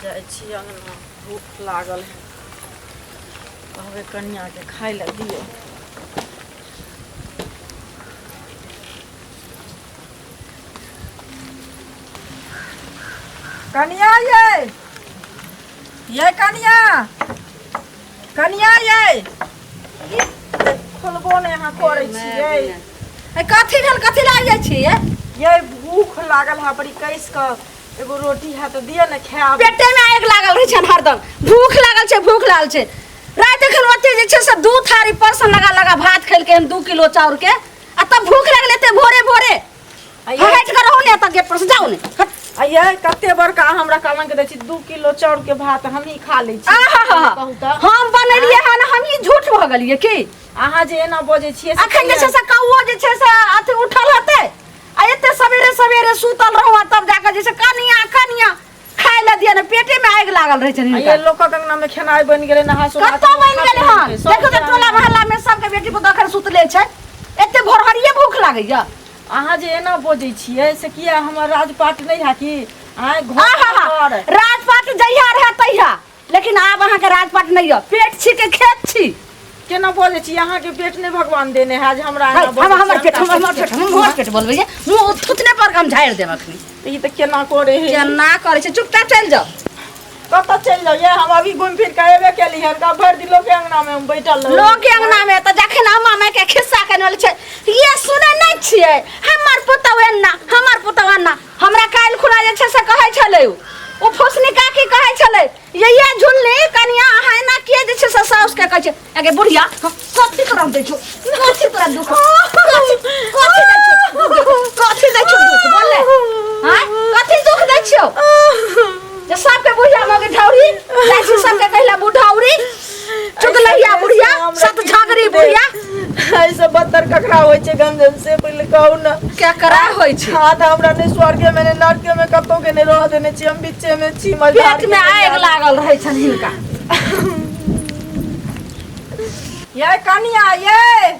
जाइ छी अङ्गना, भूख लागल है। कहबै कनिआँके खाय लए दियौ। कनिया ये, ये कनिया, कनिया ये, खोलबो नहि अहाँ करै छियै। ए, कथी भेल? कथी लागि जाइ छियै? ये भूख लागल है बड़ी, कसि कऽ एगो रोटी है तऽ दिअ ने खायब। पेटे में आगि लागल रहै छनि हरदम, भूख लागल छै, भूख लागल छै। राति एखन ओते जे छै से 2 थारी परसन लगा लगा भात खेलकै हन 2 किलो चाउर के, आ तब भूख लागल एते भोरे भोरे। हटि कऽ रहू ने एतऽ गेट पर से, जाउ ने, हट। आ ये कते बड़का अहाँ हमरा कलंक दै छी, 2 किलो चाउर के भात हमही खा लै छी। आहा, कहू तऽ हम बनेलियै हन, हमही झूठ भऽ गेलियै की? अहाँ जे एना बजै छियै से अखन जे छै किया? से कौओ जे छै से अथी उठल हेतै, आ एते सवेरे सवेरे सुतल रहू आ तब जाकऽ जे छै कनिया कनिया खाय लए दिअ ने, पेटे में आगि लागल रहै छै आ हिनका। ये लोकक अंगना में खेनाइ बनि गेलै, नहा सोना कतऽ बनि गेलै हन? देखो तऽ टोला मोहल्ला में सबके बेटी पुतोह अखन सुतले छै, एते भोरहरिये भूख लागैया। अहाँ जे एना बजै छियै से किया? हमर राजपाट नहि है की? आँय, घर आहा, घर राजपाट जहिया रहे तहिया, लेकिन आब अहाँके राजपाट नहि यऽ, पेट छी के खेत छी। केना बजै छी? अहाँके पेट नहि भगवान देने है जे हमरा एना है, बजै हम हमर छी? पेट, हमर पेट, हमर पेट बोलबै जे मुँह थुथने पर हम झाड़ि देब अखनी। ई तऽ केना करे है? केना करै छै? चुपचाप चलि जाउ। कतऽ चलि जाउ ये? हम अभी घुमि फिर के एबे केली हन, का भरि दिन लोके अंगना में हम बैठल रहू। लोक के अंगना में तऽ जखन अम्मा माय के खिस्सा केने छै, ये सुनै नहि छियै, हमर पुतहु एना, हमर पुतहु एना। हमरा काल्हि खुना जे छै से कहै छलै ओ फुसनी काकी, कहै छलै ये झुलनी कनिया, अहाँ एना किए जे छै से साउस के कहै छै? अगे बुढ़िया, कथी तोरा दै छौ? कथी तोरा दुख? कथी कथी दै छौ? कथी दै छौ दुख? बोले, हाँ, कथी दुख दै छौ जे सबके बुढ़िया मगे ढौरी जाइ छी, सबके कहला बुढ़ौरी, चुगलैया बुढ़िया, सत झगड़ी बुढ़िया। एहिसँ बदतर ककरा होइ छै गंजन, से पहिले कहू ने। केकरा होइ छै? हाँ, तऽ हमरा नहि स्वर्गे में, नहि नरके में, कतौ के नहि रह देने छी, हम बीचे में छी मझधार। पेट में आगि लागल रहै छनि हिनका। ये कनिया ये।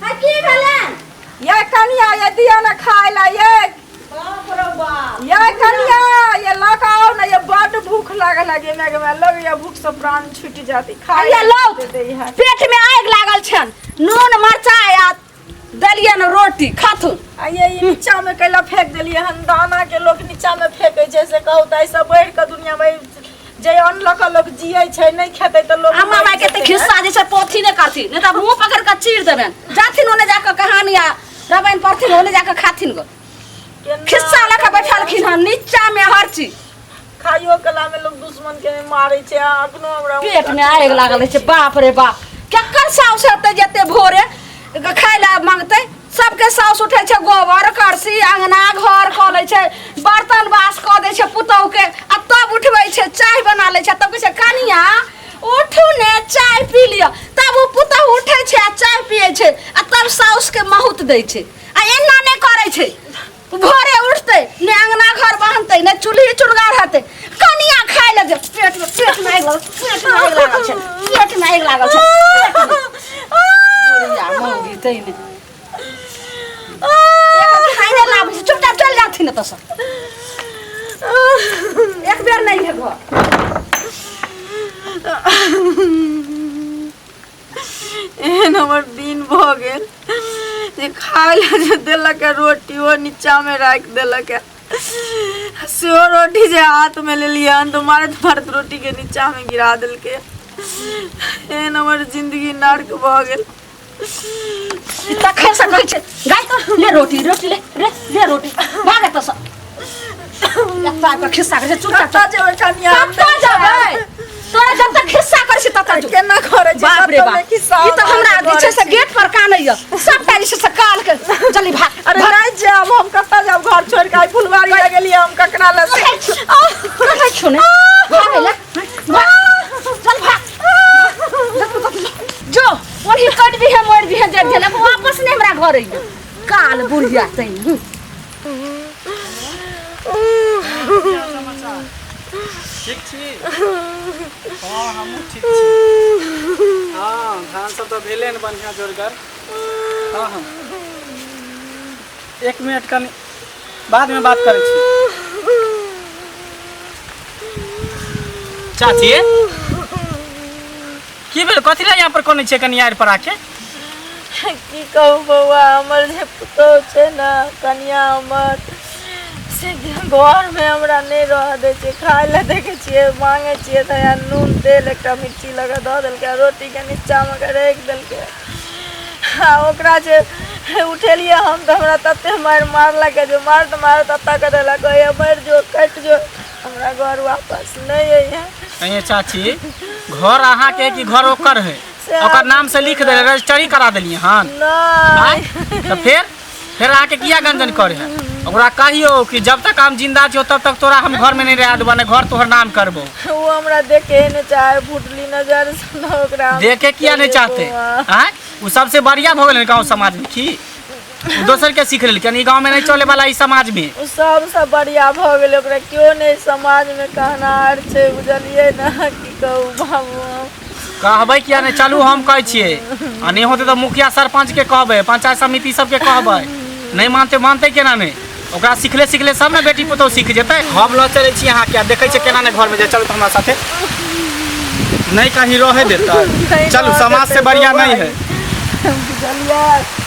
हाँ, की भेलै? ये कनिया ये, दिया ना खाय ला ये। बाप रे बाप। ये कनिया ये, लऽ कऽ आउ ने ये, बड्ड भूख लागल है गे my गे my, लगैया भूख से प्राण छूटि जाती। खाय ये लौ। दे है। पेट में आगि लागल छनि, नून मरचाइ आ देलियनि रोटी, खाथुन। आ ये ई नीचा में कैला फेंक देलियै हन? दाना के लोक नीचा में फेंकै छै से कहू तऽ? एहिसँ बढ़ि कऽ दुनिया में जे अन्न लऽ कऽ लोक जियै छै, नहि खेतै तऽ लोक अम्मा मरि माय के तऽ जेतै। खिस्सा जे छै पोथी नहि करथिन, नहि तऽ मुँह पकड़ कऽ चीर देबनि। जाथिन ओने जाकऽ कहानी आ रामायण पढ़थिन, ओने जाकऽ खाथिन गो। केना खिस्सा लऽ कऽ बैठलखिन हन नीचा में हर चीज। खाइयो कला में लोक दुश्मन के नहि मारै छै, आ अखनो हमरा पेट में आगि लागल रहै छै। बाप रे बाप, केकर साउस हेतै जेते भोरे खाय लए मांगतै? सबके साउस उठै छै, गोबर करसी अंगना घर कऽ लै छै, बर्तन बास कऽ दै छै पुतोहु के, आ तब उठबै छै, चाय बना लै छै, तब कहै छै कनिया उठू ने, चाय पी लिअ। तब ओ पुतोहु उठै छै आ चाय पियै छै आ तब साउस के महूत दै छै। आ एना नहि करै छै, भोरे उठतै ने अंगना घर बहनतै, ने चूल्ही चुनगार हेतै, कनिया खाय लए जे पेट में, पेट में आगि लागल, पेट में आगि लागल छै, पेट में आगि लागल छै, पेट में। बुढ़िया मौगी तै ने एक खाइ नहि लाबै छै। चुपचाप चलि जाथिन एतऽसँ, एक बेर नहि है घर। एहन हमर दिन भऽ गेल जे खाय लए जे देलक है रोटी, ओ नीचाँमे राखि देलक है। सेहो रोटी जे हाथमे लेलियै हन तऽ मारैत मारैत रोटीके नीचाँमे गिरा देलकै। एहन हमर जिन्दगी नर्क भऽ गेल। तखन से कहै छै गाय ले रोटी, रोटी ले रे, ले रोटी, भाग एतऽसँ। एतऽ आबि कऽ खिस्सा करै छै। चुपचाप कतऽ जेबै कनिया? हम कतऽ नहि जेबै? तोरा जब तक खिस्सा करै छी तब तक केना करै छी? बाप रे कतऽ बाप, नहि खिस्सा ई तऽ हमरा जे छै से करै छी। गेट पर कानैया सबटा जे छै से काल के। चली भाग। अरे नहि जायब हम, कतऽ जायब घर छोड़ि कऽ? आइ फुलबाड़ी लए गेलियै, हम ककरा लए? कहै छौ ने भागै ले, भाग, चल भाग, जो ओही कट भी है, मर भी है, जे भेल वापस नहीं हमरा घर अइहे। काल बुढ़िया तैं। समाचार ठीक छी? हाँ, हमहूँ ठीक छी। हाँ, धान सब तऽ भेलै हन बढ़िआँ जोरगर। हाँ हाँ, एक मिनट, कनि बादमे बात करै छी। चाची की भेल कथी लए यहाँ पर कोने छियै कनि आड़ि पर आके की कहू बौआ हमर जे पुतोहु छै ने कनिया हमर से घरमे हमरा नहि रहऽ दै छै खाय लए देखै छियै मांगै छियै तऽ हैया नून तेल एकटा मिर्ची लऽ कऽ दऽ देलकै आ रोटीके नीचाँमे कऽ राखि देलकै आ ओकरा जे उठेलियै हम तऽ हमरा ततेक मारि मारलकै जे मारैत मारैत एतऽ कऽ देलक कहैए मरि जो कटि जो हमरा घर वापस नहि अइहे कहिए चाची घर अहाँके है कि घर ओकर है से ओकर नाम से लिख देले रजिस्ट्री करा देलियै हन नहि तऽ फेर फेर अहाँके किया गंजन करे है ओकरा कहियो कि जब तक हम जिंदा छियो तब तक तोरा हम घर में नहीं रह देबो नहीं घर तोहर नाम करबो ओ हमरा देखे नहि चाहे फुटली नजर से ने ओकरा हम देखे किया नहीं चाहते बौआ। आँय ओ सबसे बढ़िया भऽ गेलै गाँव समाज में की ओ दोसर के सीख लेलकै ई गाँव में नहीं चले वाला ई समाज में ओ सबसँ बढ़िया भऽ गेलै ओकरा केओ नहि समाजमे कहनाहर छै बुझलियै ने की कहू बाबू हम कहबै किया नहि चलू हम कहै छियै आ नहि होतै तऽ मुखिया सरपंच के कहबै पंचायत समिति सबके कहबै नहि मानतै मानतै केना नहि ओकरा सिखले सिखले सब ने बेटी पुतोहु सीख जेतै हम लऽ चलै छी अहाँके आ देखै छियै केना नहि घरमे जाइ चलू तऽ हमरा साथे नहि कहीं रहै देतै नहि चलू रहऽ समाज से देतै बढ़िया बौआ। नहि है बुझलियै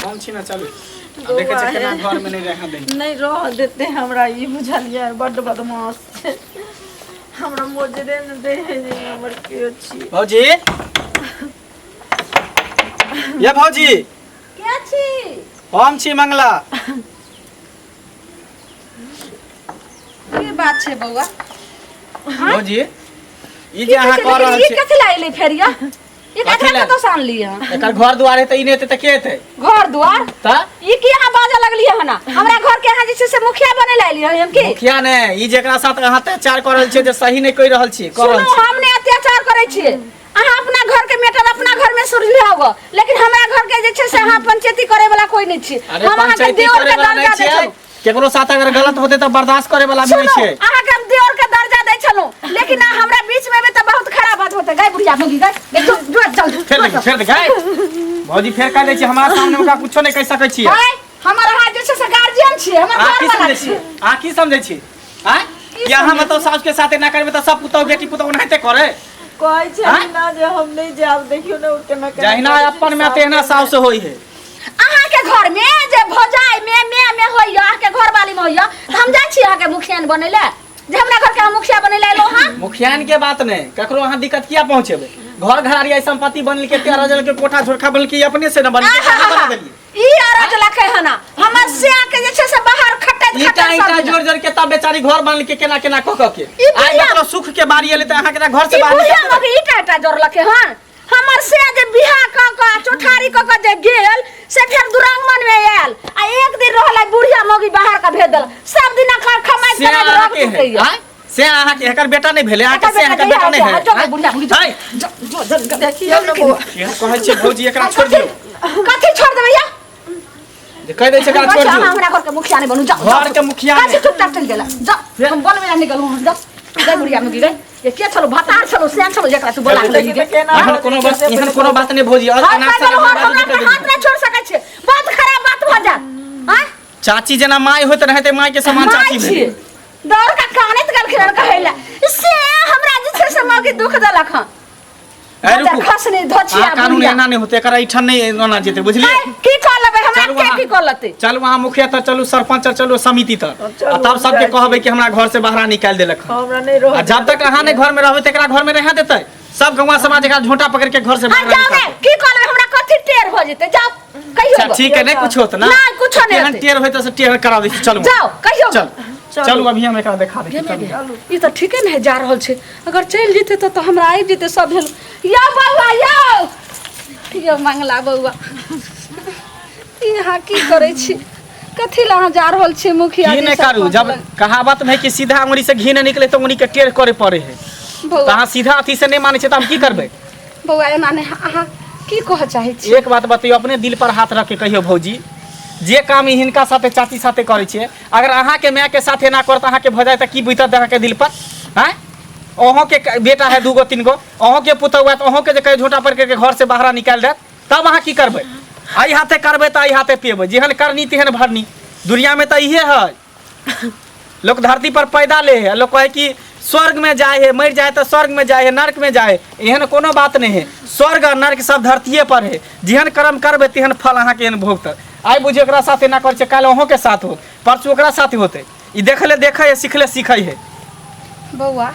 हम छी ना चलू आ देखै छियै केना घरमे नहि रहऽ दै नहि रह देते हमरा ई बुझलियै बड्ड बदमाश छै हमरा मोजरे नहि दै है जे हमर केओ छी भौजी ये भौजी के छी हम छी मंगला की बात छै बौआ भौजी ई जे अहाँ कऽ रहल ई छी कथी लए एलै फेर यौ ई कथी ककरा लए? कतौ से आनलियै हन एकर घर दुआर हेतै ई नहि हेतै तऽ के हेतै घर दुआर तऽ ई की अहाँ बाजऽ लगलियै हन हमरा घर के अहाँ जे छै से मुखिया बनै लए एलियै हन की मुखिया ने ई जेकरा साथ अहाँ अत्याचार कऽ रहल छियै जे सही नहि कहि रहल छियै कऽ रहल सुनू छियै हम नहि अत्याचार करै छियै अहाँ अपना घर के मैटर अपना घर में सुलझाओ लेकिन हमरा घर के जे छै से अहाँ पंचायती करे वाला कोई नहीं छी अरे हम अहाँ के पंचायती देवर करे के वाला दर्जा नहीं दै छियै छलहुँ केकरो साथ अगर गलत होते तऽ बर्दाश्त करे वाला भी नहीं सुनू छियै अहाँ के हम देवर के दर्जा दै छलहुँ लेकिन अहाँ हमरा बीच में एबै तऽ बहुत खराब बात होते गाय बुढ़िया मुगी गाय ए, जो जो चल फेर देखी फेर देखी भौजी फेर कह दै छियै हमरा सामने ओकरा कुछो नहि कहि सकै छियै हाय हमर अहाँ जे छै से गार्जियन छियै हमर अहाँ घर की वाला समझै छियै छियै अहाँ की समझै छियै आँय कि अहाँ मतलब साउस के साथे ना करबै तऽ सब पुतहु बेटी पुतहु ओनाहिते करे कहै छै आँय? ना जे हम नहि जायब देखियौ ने ओ केना केना जहिना करै छै, अपन में तहिना साउस होइ है अहाँ के घर में जे भौजाई में मे में होइया अहाँ के घर वाली में होइया तऽ हम जाइ छी अहाँ के मुखियान बनै लए जे हमरा घर के अहाँ मुखिया बनै लए एलहुँ हँ मुखियान के बात नहीं ककरो अहाँ दिक्कत किया पहुँचेबै घर घरारी आई संपत्ति बनल के तेरह जन के कोठा झोरखा बनल के अपने से न बनल के कहाँ बना देलियै ई अरज लखे हना हमर से के जे छै से बाहर खटैत ईटा खटैत ईटा सब दिना। जोड़ जोड़ के तब बेचारी घर बनल के केना केना कऽ कऽ के ई आइ बुढ़िया- मतलब सुख के बारी एलै तऽ अहाँ के घर से ई बाहर बुढ़िया निकालि देबै। मगे ईटा ईटा जोड़लकै हन हमर से जे बियाह कऽ कऽ चौठारी कऽ कऽ जे गेल से फेर दुरांगमन में आयल आ एक दिन रहलै बुढ़िया मौगी बाहर के भेज देलक सब दिना खमाइत से खमाइत रग अहाँके है टूटैया आँय? से अहाँके एकर बेटा नहि भेलै अहाँके से एकर अहाँके बेटा नहि बेटा है जो बुढ़िया मौगी जो आँय? जो जो जो देखियौ ने बौआ केहन कहै छियै भौजी एकरा छोड़ि दियौ कथी छोड़ देबै या जे कहि दै छै एकरा छोड़ि अच्छा, दियौ हमरा घर के मुखिया नहीं बनू जाओ घर के मुखिया कथी नहि। चुपचाप चलि गेला जाओ हम बोलबै ला निकलू हम जाओ गई बुढ़िया में गिरे ये के छलो भतार छलो से छलो जेकरा तू बोला के देखी गे तऽ केना एहन कोनो बात एहन कोनो बात नहि भौजी और हर अनाप कह देलहुँ शनाप हम बाजू हमरा तऽ पर हाथ नहीं छोड़ सकै छियै बहुत खराब बात भऽ जायत आँय चाची जेना माय होइत रहै ते माय के समान माय चाची छियै भेलै दौड़ के कानैत गेलखिन हन कहै लए से हमरा जे छै से मौगी दुख देलक हन ए रुकू खसनी धोछिया अहाँ कानून बुढ़िया। एना नहि होतै एकरा एहिठाम नहि एना जेतै बुझलियै आँय, की कऽ लेबै हमरा चलू के अहाँ की कऽ लेतै चलू अहाँ मुखिया तर चलू सरपंच तर चलू समिति तर चलू, आ तब सबके जाइ छी। कहबै कि हमरा घर से बाहर निकालि देलक हन। हमरा नहि रह आ जब तक अहाँ नहि घर में रहबै तकरा घर में रह देतै सब गौवा समाज एकरा झोंटा पकड़ के घर से हाँ बाहर जाओ निकाल ने की कऽ लेबै हमरा कथी टेर भऽ जेतै जाओ कहियो अच्छा ठीक है नहीं कुछ होत ना नहीं, कुछो नहीं केहन होतै। टेढ़ होय तऽ से टेढ़ करा दै छी चलू जाओ कहियो चल चलू अभी हम एकरा देखा दै छी चलू। ई तऽ ठीके नहि जा रहल छै अगर चलि जेतै तऽ हमरा आबि जेतै सब भेल यौ बौआ यौ यौ मंगला बौआ ई अहाँ की करै छी कथी लए अहाँ जा रहल छी मुखिया की जी नहि करू सरपंच जब लग? कहावत में है कि सीधा उंगली से घी नहीं निकले तो उंगली के टेढ़ करे पड़े है तो बौआ अहाँ सीधा अथी से नहीं मानै छै तऽ हम की करबै बौआ एना नहि अहाँ की कहऽ चाहै छी एक बात बतैयौ अपने दिल पर हाथ रख के कहियौ भौजी जे काम ई हिनका साथे चाची साथे करै छियै अगर अहाँके मायके साथे एना करत अहाँके भऽ जाय तऽ की बीतत अहाँके दिल पर आँय अहूँके बेटा है दूगो तीन गो अहूँके पुतहु हैत अहूँके जे कहियो झोंटा पर के घर से बाहर निकालि देत तब अहाँ की करबै एहि हाथे करबै तऽ एहि हाथे पेबै जेहन करनी तेहन भरनी दुनियामे तऽ इहे है लोक धरती पर पैदा ले है, लोग कहे कि स्वर्ग में जाए है, मर जाए तो स्वर्ग में जाए है, नर्क में जाए है। एहन कोनो बात नहीं है। स्वर्ग और नर्क सब धरतीये पर है। जेहन कर्म करबै तेहन फल अहाँके एहन भोगतत। आइ बुझियौ एकरा साथ एना करै छै, काल्हि अहूँके साथ होत, परसू ओकरा साथ होतै। ई देखले देखै है, सिखले सीखै है। बौआ,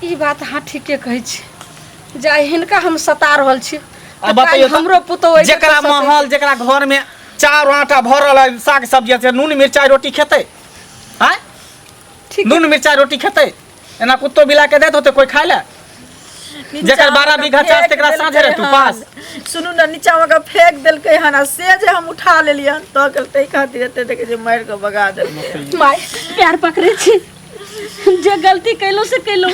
ई बात अहाँ ठीके कहै छी। जे आइ हिनका हम सता रहल छी, आ तऽ काल्हि बतैयौ तऽ हमरो पुतोहु अइतै तऽ जेकरा सतेतै। महल, जेकरा घर में चाउर आटा भरल है, साग सब्जी छै, नून मिरचाई रोटी खेतै? आँय, ठीक। नून मिरचाई रोटी खेतै? एना कुत्तो बिला के दैत होतै कोई खाय ले? जेकर 12 बीघा चास तेकरा साँझे रहतौ पास। सुनू ने, नीचा में के फेंक देलकै हन आ से जे हम उठा लेलियै हन तऽ गेल, ताहि खातिर एते देखै छै मारि कऽ बगा देलकै। माय, प्यार पकड़े छी, जे गलती कैलो से कैलो,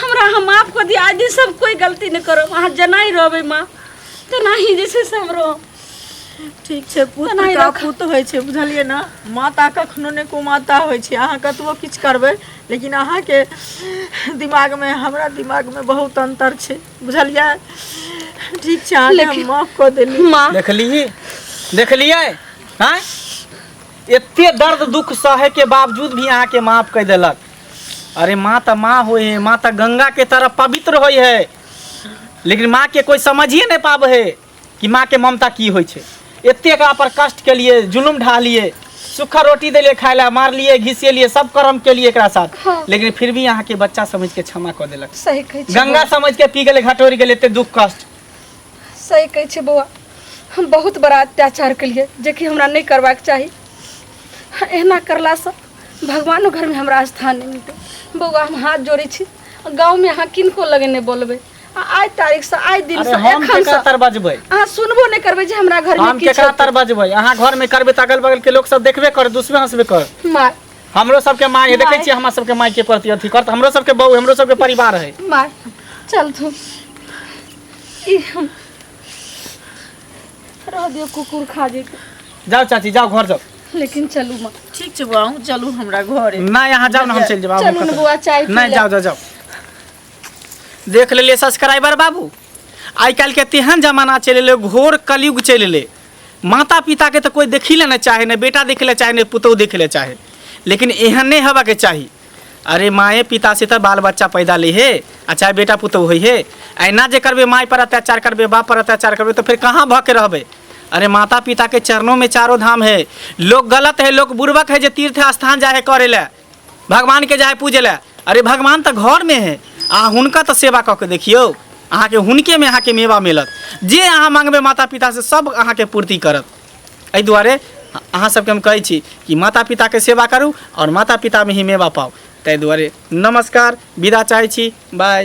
हमरा अहाँ माफ कऽ दिअ। आइ दिन सब कोई गलती नहि करब। अहाँ जेना ही रहबै माँ, तेना ही जे छै से हम रहब। ठीक छै पुत्र तेनाही का रख। पुत होइ छै, बुझलियै ने? माता कखनो नहि कुमाता होइ छै। अहाँ कतबो किछु करबै, लेकिन अहाँके दिमागमे हमरा दिमागमे बहुत अन्तर छै, बुझलियै? ठीक छै, अहाँके हम लेकिन- माफ कऽ देली। माँ। देखलिही, देखलियै? आँय, एते दर्द दुख सहे के बावजूद भी अहाँके माफ कऽ देलक। अरे माँ तऽ माँ होइ है, माँ तऽ गंगा के तरह पवित्र होइ है, लेकिन माँ के कोई समझिए नहीं पाबै है कि माँ के ममता की होइ छै। एते एकरा पर कष्ट केलिए, जुलुम ढालिए, सूखा रोटी देलिए खाय ला, मारलिए, घिसेलिए, सब कर्म केलिए एकरा साथ। हाँ। लेकिन फिर भी अहाँके बच्चा समझ के क्षमा कऽ देलक। सही कहै छी। गंगा बौआ। समझ के पी गेलै, घटोरि गेलै, एते दुख कष्ट। सही कहै छी बौआ, हम बहुत बड़ा अत्याचार केलिए जेकि हमरा नहि करबाक चाही। एहना करलासँ भगवानो घरमे हमरा स्थान नहि मिलतै। बौआ, हम हाथ जोड़ै छी, गाँवमे अहाँ किनको लगे नहि बोलबै। आ आइ तारीखसँ, आइ अरे दिनसँ, हम एखनसँ केकरा तर बजबै? अहाँ सुनबो नहि करबै जे हमरा घरमे हम की केकरा छै। तर बजबै? अहाँ घर में करबै तऽ अगल बगल के लोक सब देखबे कर, दुसबे हंसबे कर। माय। हमरो सबके माय है, देखै माय। छियै हमरा सबके माय के प्रति अथी करत। हमरो सबके बहू, हमरो सबके परिवार है। माय, चल तू, ई हम रह दियौ, कुकुर खा जेतै। जाओ चाची, जाओ, घर जाओ। लेकिन चलू माँ। ठीक छै बौआ, अहूँ चलू हमरा घरे। नहीं, यहाँ जाओ ना, हम चलि जेबै। आब हम चलू ने कतऽ- बौआ, चाय पी नहीं ले। जाओ जाओ जाओ। देख लेलियै सब्सक्राइबर बाबू, आइ काल्हिके तेहन जमाना चलि एलै, घोर कलयुग चलि एलै। माता पिताके तऽ कोइ देखी लए नहि चाहे, नहि बेटा देखे लए चाहे, नहि पुतोहु देखे लए चाहे। लेकिन एहन नहि हेबाके चाही। अरे माए पिता से तऽ बाल बच्चा पैदा लै हे आ चाहे बेटा पुतोहु होइ हे। एना जे करबै, माय पर अत्याचार करबै, बाप पर अत्याचार करबै, तऽ फेर कहाँ भऽ के रहबै? अरे माता पिता के चरणों में चारो धाम है। लोग गलत है, लोग बुड़बक है जे तीर्थ स्थान जाए है करे लए, भगवान के जाए पूजे लए। अरे भगवान तऽ घर में है, अहाँ हुनका तऽ सेवा कऽ के देखियौ, अहाँके हुनके में अहाँके मेवा मिलत। जे अहाँ मांगबै माता पिता से, सब अहाँके पूर्ति करत। एहि दुआरे अहाँ सबके हम कहै छी कि माता पिताके सेवा करू आओर माता पितामे ही मेवा पाउ। ताहि दुआरे नमस्कार, विदा चाहै छी, बाय।